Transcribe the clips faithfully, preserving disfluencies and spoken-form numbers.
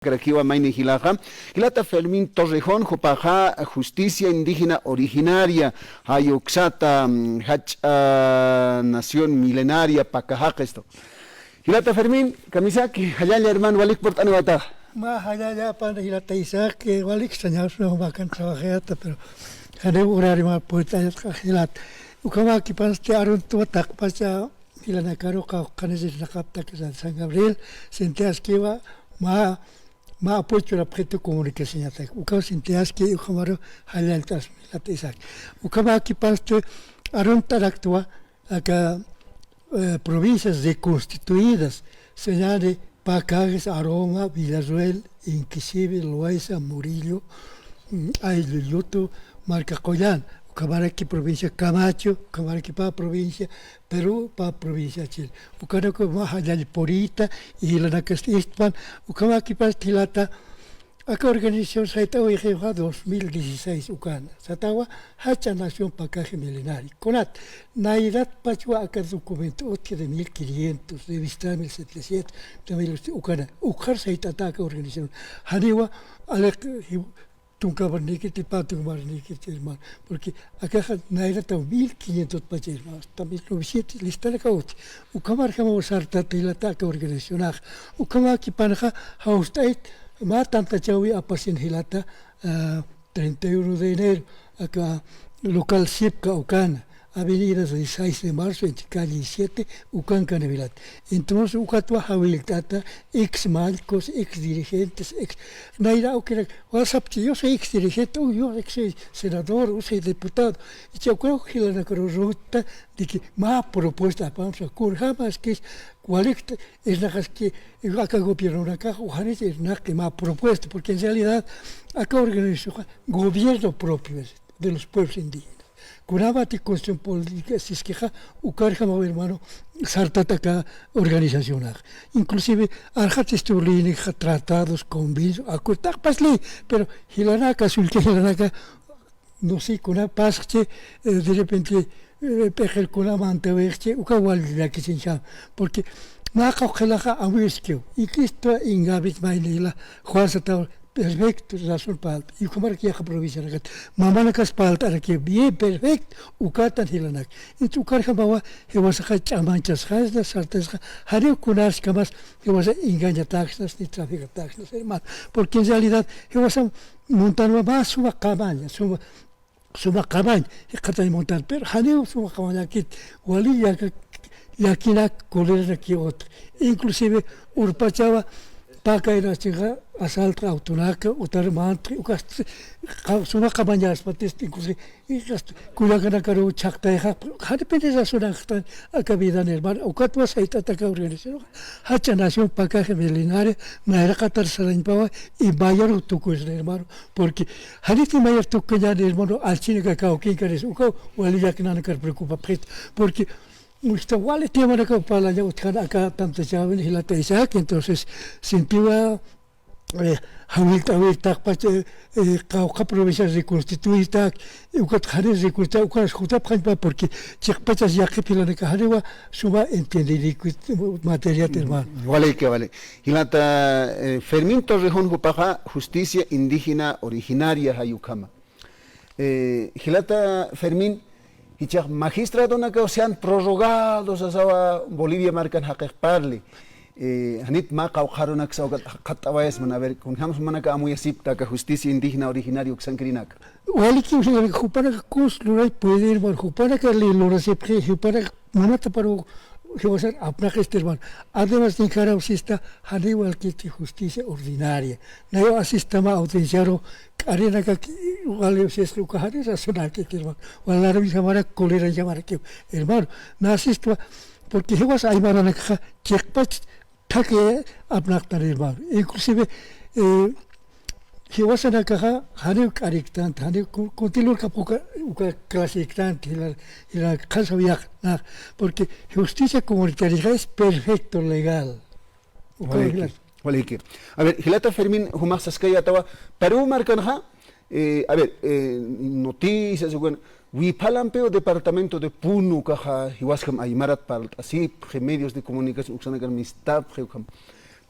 karakiwa mayni jilaxa. Jilata Fermín Torrejón, jupaxa justicia indígena originaria, jayuksata, mm, jach'a nación milenaria, pakaxaqistu. Jilata Fermín, kamisaki, jallalla hermano, walik purt'aniwayta. Mä jallalla, pan jilata Isaac, que walik extrañarse, no, bacán trabajé hasta, pero jane horario mä puerta, jilat. Ukhamaki panste aruntu taqpacha, jilanakaru qawqhanis irnaqapta, que San Gabriel, sintiaskiwa, mä, mä apoyo la objeto comunicación atak. Uka sintiaski, ukhamaru jallallt'as, jilata Isaac. Ukhamaki panste aruntu araktuwa, aka, eh, provincias reconstituidas, señal de Pacajes, Aroma, Villarroel, Inquisibe, Loaiza, Murillo, mm, Ayllu, Llutu, Marca Qollana, ukhamaraki provincia Camacho, ukhamaraki pä provincia Perú, pä provincia Chile. Ukanaku mä jallalla purita, y jilanakasti istpan, ukhamaki panste jilata, aka organización sayt'awixiwa dos mil dieciséis ukana. Satawa jach'a nación pakaji milenaria. Kunat, nayratpachwa aka documento utji de mil quinientos, revista mil setecientos, de mil ochocientos, ukana. Ukhar sayt'ata aka organización. Janiwa, aleq, tunka marnikiti, pä tunka marnikiti, hermano. Porque akaxa nayrata mil quinientos pacha, hermano. Hasta mil novecientos, listanaka utji. Ukhamarjamawa sartata jilata aka organizacionax. Ukhamaki panxa, jawst'ayt, mä tantachawi apasin jilata, ah, treinta y uno de enero, aka local Sipka ukana, avenida dieciséis de marzo, entre calle siete, ukankana jilata. Entonces, ukatwa jawillt'ata, ex malcos, ex dirigentes, ex, nayra ukirak, WhatsApp, yo soy ex dirigente, o yo ex senador, o soy diputado. Y cha uka jilanakaru ruta, de que mä propuesta, vamos a, kurjamaskis, walik irnaqaski, aka gobiernonakax, ujanit irnaqi mä propuesta, porque en realidad, aka organización, gobierno propio es de los pueblos indígenas. Kunamati constitución política siskixa, ukarjamawa, hermano, sartata aka organizacionax. Inclusive, arxatistu leynixa, tratados, convenios, acuerdos, taqpas ley, pero jilanaka, sullka jilanaka, no sé, kuna pasxchi, eh, de repente, eh, p'iqir kuna mantawixchi, uka wal llakisincham. Porque mä qawqha jilaxa amuyskiw. Y Cristo ingabit maynila, Juan sataw, perfecto, razón palta. Y ukhamaraki yaqha provincianakat. Mamanakas palt'araki, bien, perfecto. Ukatan jilanak. Entonces, ukarjamawa, jiwasaxa ch'amanchasxasna, sartasxa, janiw kunarskamas, jiwasa engañataksnas, ni traficatäksnas, hermano. Porque en realidad, jiwasa muntanwa mä suma qamaña, suma, suma qamañ, jikxatañ muntan, pero janiw suma qamañakit, wali llaka-, llakinak, coleranakiw utji. Inclusive, urpachawa, pä kaynachinxa, asalto autonaka, utar mantxi, ukasti, qa-, suma qamañaspatis, inclusive, y hasta kullakanakaru chhaqtayxa, janipini razonanxtan aka vidan, hermano. Ukatwa sayt'ata aka organización, jach'a nación pakaji milenaria, nayraqatar sarañpawa, y mayor tukuysna, hermano. Porque janiti mayor tukuñan, hermano, alchinaka kawkinkaris, uka wali llakinanakar preocupapxit. Porque, usta wali temanaka parlaña utjan aka tantachawin jilata Isaac, entonces, sintiwa, eh, jawillt'awir taqpach, eh, eh, qawqha provincia reconstituytak, ukat jani reconstituy, ukat jutapxañpa, porque chiqpachas yaqhip jilanaka janiwa suma entiendenikuy materiat, hermano. Waliki, wali. Jilata, eh, Fermín Torrejón jupaxa justicia indígena originaria jayukhama. Eh, jilata Fermín, jichhax magistradonakaw sean prorrogados sasawa Bolivia markan jaqix parli. Eh, janit mä qawqharunaksa ukat jaqhatawayasman, a ver, kunjams jumanaka amuyasipta aka justicia indígena originaria uksankirinaka. Waliki, jupanaka cons luray puede, hermano, jupanaka ley lurasipxi, jupanaka munataparu jiwasar apnaqista, hermano. Además, ninkharaw sista, jani walkiti justicia ordinaria. Nayaw asista mä audienciaru, k'arinakak wali sisqa uka jani razonakiti, hermano. Wal larum jamarak, coleran jamarakiw, hermano. Nasistwa, porque jiwas aymaranakxa chiqpach thaki apnaqtan, hermano. Inclusive, eh, jiwasanakaxa, janiw k'ariktant, janiw ku-, kuntilurkap uka, uka clasiktant, jila, jila qhansaw yaqha, porque justicia comunitariaxa es perfecto legal. Uka waliki, jila. Waliki. A ver, jilata Fermín, jumax saskayätawa, Perú markanxa, eh, a ver, eh, noticias, ukan, wiphalampiw departamento de Puno ukaxa, jiwaskham aymarat parlt'asipxi, medios de comunicación uksanakan mistapxi, ukham.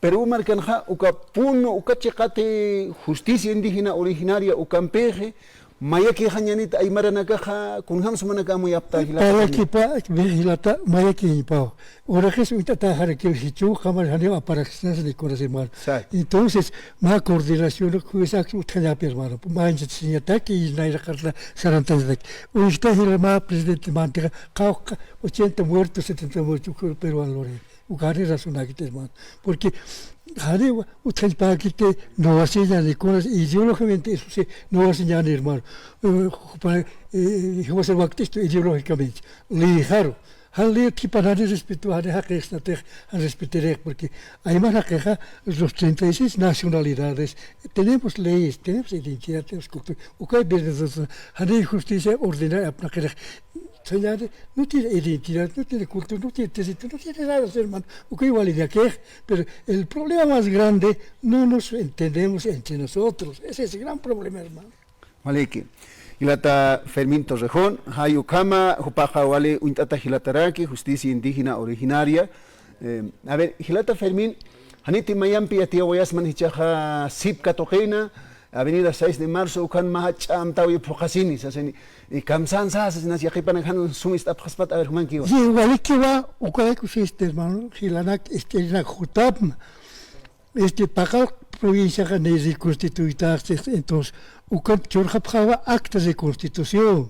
Perú markanxa uka punu, uka chiqati justicia indígena originaria ukampixi, mayakixañanit aymaranakaxa, kunjams jumanakax amuyapta jilata. Palakipa, jilata, mayakiñpaw. Uraqis uñt'ataxarakiw jichhu, qamar janiw aparaksnas ni kunas, hermano. Exacto. Entonces, mä coordinación, juesak utjañapi, hermano. Manchasiñataki, y nayraqarla sarantañataki. Uñjta jila mä presidente mantiqa, qawqha ochenta muertos, setenta muertos, peruano lore. Ukani razonakit, hermano. Porque jani wa-, utjañpäkiti, no hacen ni kunas ideológicamente, eso sí, no hacen ni, hermano. Eh, para, eh, jiwasan wakt'istu ideológicamente. Lijaru. Jan li utjipan jani respeto, jani jaqixsnatix, jan respetarix, porque ayman jaqixa, los treinta y seis nacionalidades, tenemos leyes, tenemos identidad, tenemos cultura. Ukay bien, entonces, jani justicia ordenar apnaqirix. Señores, no tiene identidad, no tiene cultura, no tiene territorio, no tiene nada, hermano. Ukay wali de aquí, pero el problema más grande, no nos entendemos entre nosotros. Ese es el gran problema, hermano. Waliki. Jilata Fermín Torrejón, jay ukhama, jupaxa wali uñt'ata jilataraki, justicia indígena originaria. Eh, a ver, jilata Fermín, janiti mayampi yatiyawayasman jichhaxa sip katuqina, Avenida seis de Marzo, ukan mä ch'amtawi phuqasini, sasini. Y kamsan sasas, nas yaqhipanak jan sum ist'apxaspat, a ver, jumankiwa. Sí, walikiwa, ukayaku sister, hermano, jilanak, ist'irinak jutapma. Este, paqallq provinciaxa ni reconstituytaxchix, entonces, ukan churxapxawa acta de constitución,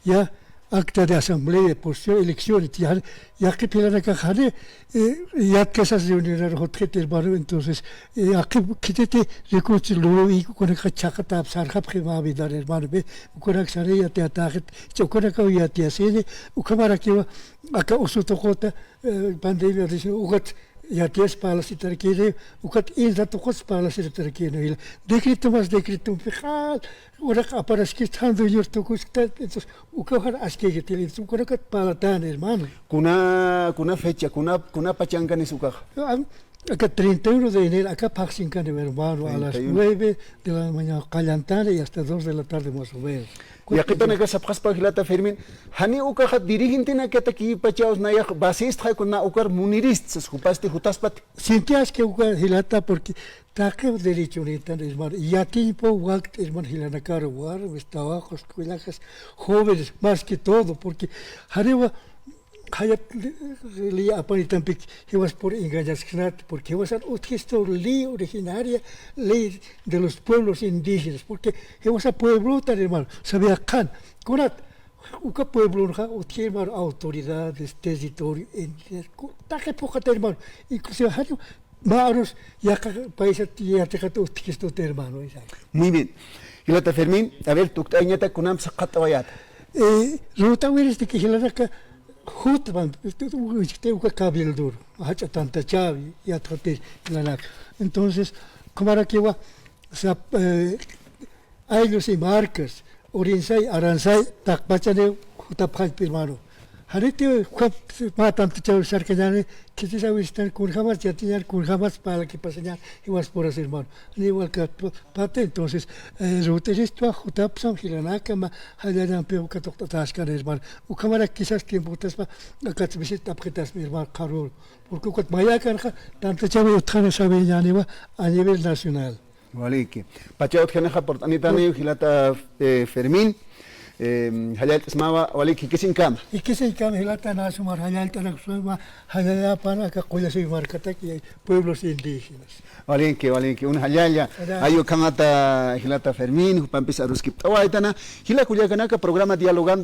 ya, acta de asamblea, posición, elecciones, ya, yaqhip jilanakax jani, eh, yatkasas reunionar jutxit, hermano, entonces, eh, yaqhip khititi reconstru-, lurüwi ukanakax chhaqatap sarxapxi mä vida, hermano, ve, ukanak sari yatiyataxit, ukanakaw yatiyasini, ukhamarakiwa, aka usu tuquta, eh, pandemia, dice, ukat, yatiyas parlasitarkini, ukat insa tuqus parlasitarkini, jila. Decreto mas decreto, fijar, uraq aparaskist jan dueñor tukuskta, entonces, ukaw jan askïgitil, entonces, ukanakat parlatan, hermano. Kuna, kuna fecha, kuna, kuna pachankanis ukaxa. Am, aka treinta y uno de enero, aka phaxsinkan, hermano, a las treinta y uno. Nueve de la mañana, qallantani y hasta dos de la tarde más o menos. Yaqhipanakax sapxaspa jilata Fermín, jani ukaxa dirigentenakatakipachaw nayax basistxa kuna ukar munirist, sas jupasti jutaspati. Sinti aski uka jilata, porque taqi derechonïtan, hermano, yatiñpaw wakt'i, hermano, jilanakar warmis, tawaqus, kullakas, jóvenes, más que todo, porque janiwa jayat li-, li-, apanitampik jiwaspur engañasknat, porque jiwasan utjistu ley originaria, ley de los pueblos indígenas, porque jiwasa pueblotan, hermano, sabía qhan, kunat, uka pueblonxa utji, hermano, autoridades, territorio, entidades, ku-, taqi phuqhat, hermano, inclusive jani mä arus yaqha paisat yatiqat utjkistut, hermano, esa. Muy bien. Jilata Fermín, a ver, tukt'ayañata kunamsa qhat'awayata. Eh, ruta wiristiki jilanaka jutman, este, uka cabildur, jach'a tantachäwi, yatxatir jilanaka. Entonces, ukhamarakiwa, sap-, eh, ayllus y marcas, Urinsay, Aransay, taqpachaniw jutapxañpi, hermano. Janiti, ukham, mä tantachäwi sarkañäni, khitis awistan, kunjamas yatiñäni, kunjamas parlakipasañäni, jiwaspurasa, hermano. Ni igual que pa-, pata, entonces, eh, rut'iristwa, jutapsam, jilanaka, mä, jallañampiw katuqt'atäskani, hermano. Ukhamarak quizás tiempotaspa, akats visit'apxitasmi, hermano, qharüru. Porque ukat mayakanxa, tantachäwi utjani sabiñäniwa a nivel nacional. Waliki. Pacha utjanixa purt'anitaniw, jilata, eh, Fermín. Eh, jallallt'asmawa, waliki, jikisiñkama. Jikisiñkama, jilata, nä sumar jallallt'anak suma, jallallapana aka Qullasuy markatak, eh, pueblos indígenas. Waliki, waliki, un jallalla. Jallalla. Jay ukhamata jilata Fermín, jupampis aruskipt'awaytana. Jila kullakanaka, programa Dialogando